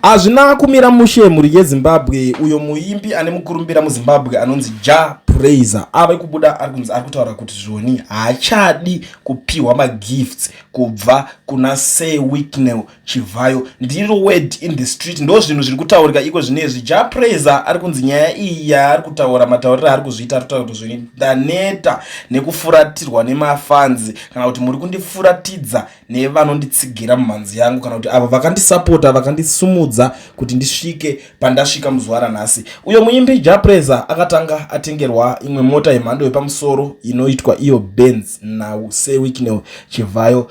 Hazvina kumira mushe mhuri yeZimbabwe. Uyo muimbi ane mukurumbira muZimbabwe anonzi Jah Prayzah ave kubuda ari kunzi ari kutaura kuti zvoni haachadi kupiwa magifts kubva kuna Sir Wicknell Chivhayo. Ndiro word in the street, ndo zvinhu zviri kutaurika iko zvinezvi. Jah Prayzah ari kunzi nyaya iyi yaari kutaura, matauriro aari kuzviita, ari kutaura kuti zvoni ndaneta nekufuratirwa nemafanzi, kana kuti muri kundifuratidza nevanonditsigira mumhanzi yangu, kana kuti avo vakandisapota, vakandisumudza kuti ndisvike pandasvika muzuva ranhasi. Uyo muimbi Jah Prayzah akatanga atengerwa imwe mota yemhando yepamusoro inoitwa iyo Benz naSir Wicknell Chivhayo.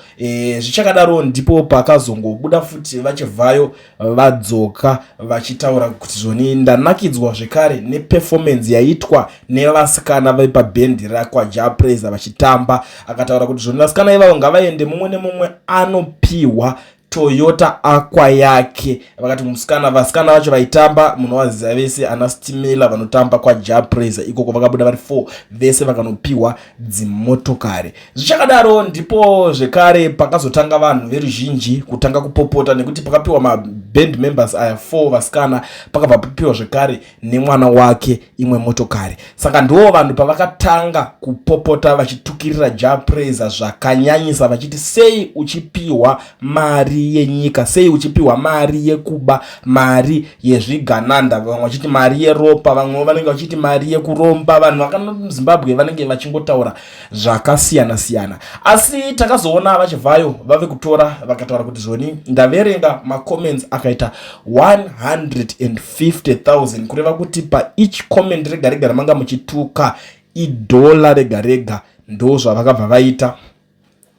Zvichakadaro ndipo pakazongobuda futi vaChivhayo vadzoka vachitaura kuti zvoni ndanakidzwa zvekare neperformance yaitwa nevasikana vepabhendi rakwaJah Prayzah vachitamba. Akataura kuti zvoni vasikana ivavo ngavaende, mumwe nemumwe anopiwa Toyota Aqua yake. Vakati musikana, vasikana vacho vaitamba munovaziva vese, ana Stimela vanotamba kwaJah Prayzah ikoko, vakabuda vari 4 vese vakanopiwa dzimotokari. Zvichakadaro ndipo zvekare pakazotanga vanhu veruzhinji kutanga kupopota nekuti pakapiwa maband members aya 4 vasikana, pakabva papiwa zvekare nemwana wake imwe motokari. Saka ndo vanhu pavakatanga kupopota vachitukirira Jah Prayzah zvakanyanyisa, vachiti sei uchipiwa mari yenyika, sei uchipiwa mari yekuba, mari yezvigananda, vamwe vachiti mari yeropa, vamwe vanenge vachiti mari yekuromba. Vanhu vakamuZimbabwe vanenge vachingotaura zvakasiyana siyana, asi takazoona vaChivhayo vave kutora vakataura kuti zvoni ndaverenga macomments akaita 150,000, kureva kuti paeach comment rega rega ramanga muchituka idhola rega rega. Ndo zvavakabva vaita,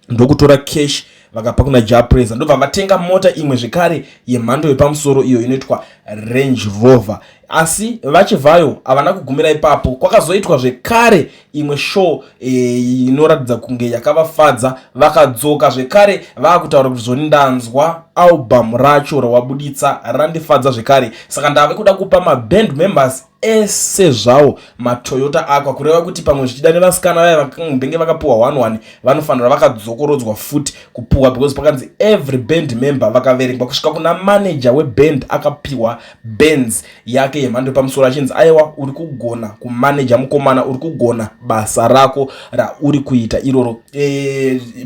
ndokutora cash vakapa kuna Jah Prayzah, ndobva vatenga mota imwe zvekare yemhando yepamusoro iyo inoitwa Range Rover. Asi vaChivhayo havana kugumira ipapo. Kwakazoitwa zvekare imwe show inoratidza kunge yakavafadza. Vakadzoka zvekare vaakutaura kuti zvoni ndanzwa album racho rawabuditsa, randifadza zvekare, saka ndave kuda kupa maband members ese zvawo maToyota Aqua, kureva kuti pamwe zvichida nevasikana vaya vakambenge vakapuwa 11 vanofanira vakadzokorodzwa futi kupuwa, because pakanzi every band member, vakaverengwa kusvika kuna manager weband, akapiwa Benz yake yemhando yepamusoro, achinzi aiwa, uri kugona kumaneja mukomana, uri kugona basa rako rauri kuita iroro.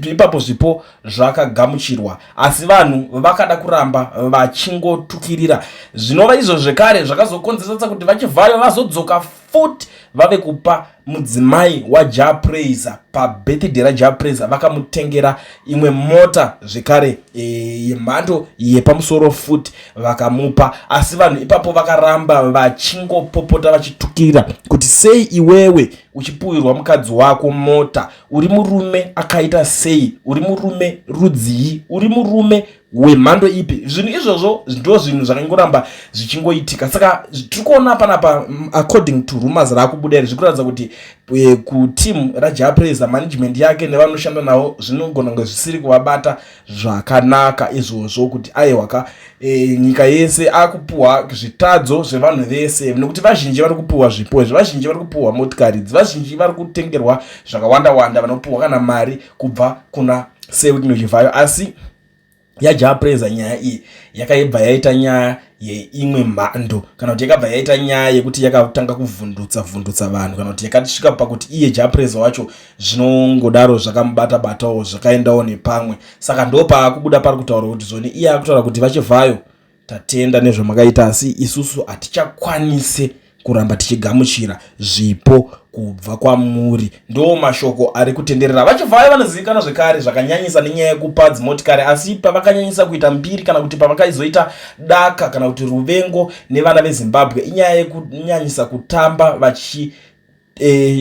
Ipapo zvipo zvakagamuchirwa, asi vanhu vakada kuramba vachingotukirira, zvinova izvo zvekare zvakazokonzeresa kuti vaChivhayo vazodzoka futi vave kupa mudzimai waJah Prayzah pabirthday raJah Prayzah, vakamutengera imwe mota zvekare yemhando yepamusoro futi vakamupa. Asi vanhu ipapo vakaramba vachingopopota vachitukirira kuti sei iwewe uchipuwirwa mukadzi wako mota, uri murume akaita sei, uri murume rudzii, uri murume wemhando ipi? Zvinhu izvozvo ndo zvinhu zvakangoramba zvichingoitika. Saka tiri kuona panapa, according to rumors raakubuda iri, zviri kuratidza kuti kuteam raJah Prayzah, management yake nevanoshanda navo, zvinogona kunge zvisiri kuvabata zvakanaka izvozvo, kuti aiwaka nyika yese akupuhwa zvitadzo zvevanhu vese, nekuti vazhinji vari kupuhwa zvipo izvi, vazhinji vari kupuhwa motikari idzi, vazhinji vari kutengerwa zvakawanda wanda, vanopuhwa kana mari kubva kuna Sir Wicknell Chivhayo. Asi yaJah Prayzah nyaya iyi yakaibva yaita nyaya yeimwe mhando, kana kuti yakabva yaita nyaya yekuti yakatanga kuvhundutsa vhundutsa vanhu, kana kuti yakasvika pakuti iye Jah Prayzah wacho zvinongodaro zvakamubata batawo, zvakaendawo nepamwe. Saka ndo paakubuda pari kutaura kuti zvoni iye akutaura kuti vaChivhayo, tatenda nezvamakaita, asi isusu hatichakwanise kuramba tichigamuchira zvipo kubva kwamuri. Ndo mashoko ari kutenderera. VaChivhayo vanozivikanwa zvekare zvakanyanyisa nenyaya yekupa dzimotikari, asi pavakanyanyisa kuita mbiri, kana kuti pavakaizoita daka kana kuti ruvengo nevana veZimbabwe, inyaya yekunyanyisa kutamba vachi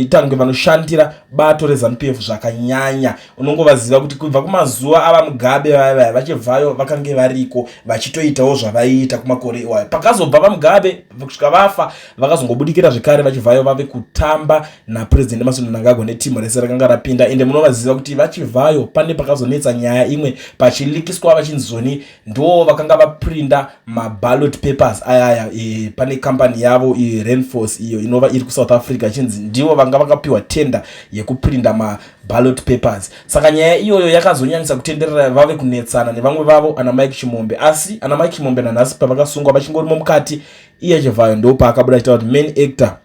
tange vanoshandira bato reZANU PF zvakanyanya. Unongovaziva kuti kubva kumazuva ava Mugabe vaya vaya, vaChivhayo vakange variko vachitoitawo zvavaiita kumakore iwayo. Pakazobva vaMugabe kusvika vafa, vakazongobudikira zvekare vaChivhayo vave kutamba naPurezidendi Emmerson Mnangagwa netimu rese rakanga rapinda. Ende munovaziva kuti vaChivhayo pane pakazonetsa nyaya imwe pachilikiswa vachinzi zvoni ndo vakanga vaprinda maballot papers ayaya. Pane kambani yavo Renforce iyo inova iri kuSouth Africa, ichinzi Ndivo vanga vakapiwa tender yekuprinda maballot papers. Saka nyaya iyoyo yakazonyanyisa kutenderera, vave kunetsana nevamwe vavo ana Mike Chimombe. Asi ana Mike Chimombe nanhasi pavakasungwa vachingorimo mukati. Iye Chivhayo ndo paakabuda achitaura kuti main actor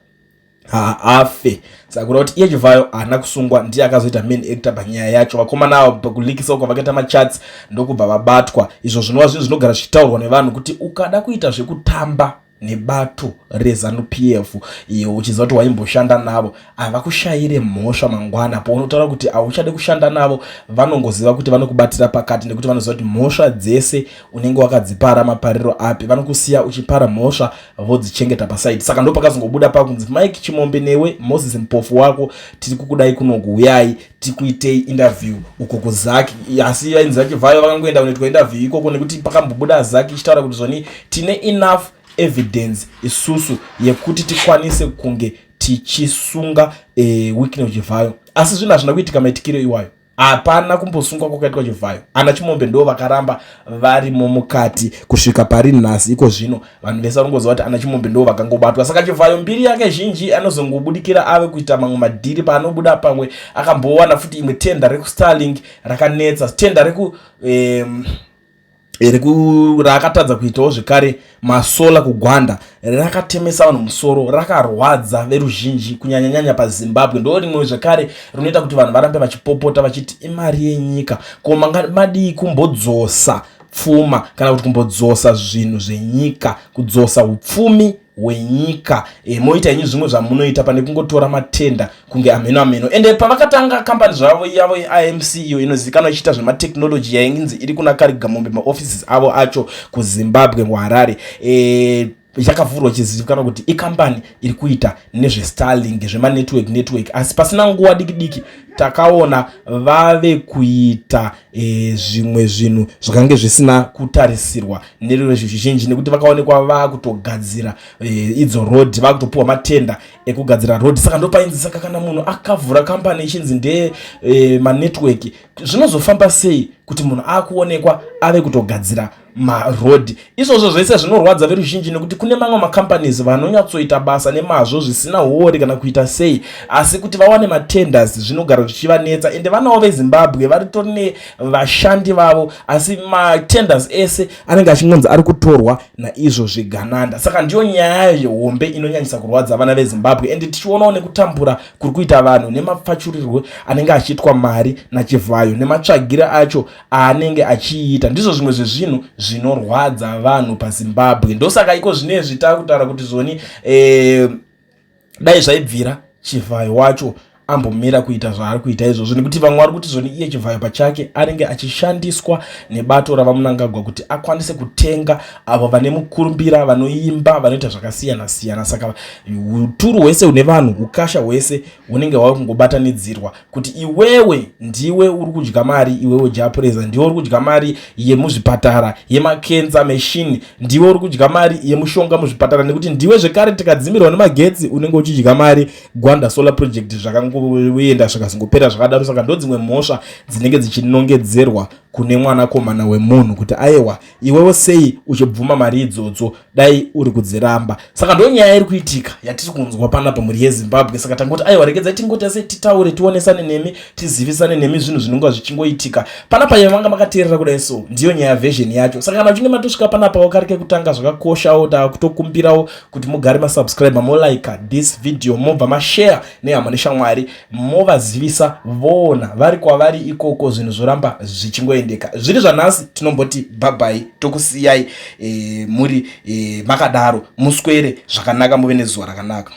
haafe. Saka kuda kuti iye Chivhayo haana kusungwa, ndiye akazoita main actor panyaya yacho. Vakomana avo pakulikisa uko vakaita machats, ndokubva vabatwa. Izvo zvinova zvinhu zvinogara zvichitaurwa nevanhu kuti ukada kuita zvekutamba nebato reZANU PF, iyo uchiziva kuti waimboshanda navo, havakushayire mhosva. Mangwana paunotaura kuti hauchade kushanda navo, vanongoziva kuti vanokubatira pakati, nekuti vanoziva kuti mhosva dzese unenge wakadzipara mapariro api. Vanokusiya uchipara mhosva, vodzichengeta paside. Saka ndo pakazongobuda pakunzi Mike Chimombe newe Moses Mpofu wako, tiri kukudai kunoku, uyai tikuitei interview uko kuZACC. Asi vainzi vaChivhayo vakangoenda kunoitwa interview ikoko nekuti pakambobuda ZACC ichitaura kuti zvoni tine enough evidence isusu yekuti tikwanise kunge tichisunga Wicknell Chivhayo. Asi zvinhu hazvina kuitika maitikiro iwayo. Hapana kumbosungwa kwakaitwa Chivhayo. Ana Chimombe ndo vakaramba varimo mukati kusvika pari nhasi. Iko zvino vanhu vese vanongoziva kuti ana Chimombe ndo vakangobatwa. Saka Chivhayo mbiri yake zhinji anozongobudikira ave kuita mamwe madhiri paanobuda. Pamwe akambowana futi imwe tender rekuStarlink rakanetsa, tender reku raakatadza kuitawo zvekare masolar kuGwanda, rakatemesa vanhu musoro, rakarwadza veruzhinji, kunyanyanyanya paZimbabwe. Ndo rimwe zvekare rinoita kuti vanhu varambe vachipopota vachiti imari yenyika, ko madii kumbodzosa pfuma kana kuti kumbodzosa zvinhu zvenyika, kudzosa upfumi hwenyika, moita inyi zvimwe zvamunoita pane kungotora matender kunge amheno amheno? Ende pavakatanga kambani zvavo yavo yeIMC, iyo inozivikanwa ichiita zvematechnology, yainzi iri kuna Karigamombe, maoffices avo acho kuZimbabwe muHarare, yakavhurwa ichizivikanwa kuti ikambani iri kuita nezveStarlink, zvemanetwork network. Asi pasina nguva diki diki takaona vave kuita zvimwe zvinhu zvakange zvisina kutarisirwa neruzhinji, nekuti vakaonekwa vakutogadzira idzo road, vakutopiwa matender ekugadzira road. Saka ndopainzi, saka kana munhu akavhura kambani ichinzi ndeye manetwork, zvinozofamba sei kuti munhu akuonekwa ave kutogadzira maroad? Izvozvo zvese zvinorwadza veruzhinji, nekuti kune mamwe macompanies vanonyatsoita basa nemazvo zvisina huori kana kuita sei, asi kuti vawane matenders zvinogara zvichivanetsa. Ende vanawo veZimbabwe varitori nevashandi vavo, asi matenders ese anenge achingonzi ari kutorwa naizvo zvigananda. Saka ndiyo nyaya yehombe inonyanyisa kurwadza vana veZimbabwe. Ende tichionawo nekutambura kuri kuita vanhu, nemapfachurirwo anenge achiitwa mari naChivhayo, nematsvagiro acho aanenge achiita, ndizvo zvimwe zvezvinhu zvinorwadza vanhu paZimbabwe. Ndosaka iko zvinezvi taakutaura kuti zvoni dai zvaibvira Chivhayo wacho ambomira kuita zvaari kuita izvozvo, nekuti vamwe vari kuti zvoni iye Chivhayo pachake anenge achishandiswa nebato ravaMunangagwa kuti akwanise kutenga avo vane mukurumbira, vanoimba, vanoita zvakasiyana siyana. Saka uturu hwese hune vanhu, ukasha hwese hunenge hwava kungobatanidzirwa kuti iwewe ndiwe uri kudya mari, iwewe Jah Prayzah ndiwe uri kudya mari yemuzvipatara yemacancer machine, ndiwe uri kudya mari yemushonga muzvipatara, nekuti ndiwe zvekare tikadzimirwa nemagetsi unenge uchidya mari. Gwanda Solar Project zvakangoenda zvikazongopera zvakadaro. Saka ndo dzimwe mhosva dzinenge dzichinongedzerwa kune mwanakomana wemunhu kuti aiwa, iwewe sei uchibvuma mari idzodzo, dai uri kudziramba. Saka ndo nyaya iri kuitika yatiri kunzwa panapa, mhuri yeZimbabwe. Saka tangoti aiwa, regedzai tingoti se titaure, tionesane nemi, tizivisane nemi zvinhu zvinonga zvichingoitika panapa. Yavanga makateerera kudai, so ndiyo nyaya version yacho. Saka kana uchinge matosvika panapa wakari kekutanga, zvakakoshawo, takutokumbirawo kuti mugare masubscribe, molike this video, mobva mashare nehama neshamwari, movazivisa voona vari kwavari ikoko, zvinhu zvoramba zvichingoendeka. Zviri zvanhasi tinomboti bye bye, tokusiyai muri makadaro. Muswere zvakanaka, muve nezuva rakanaka.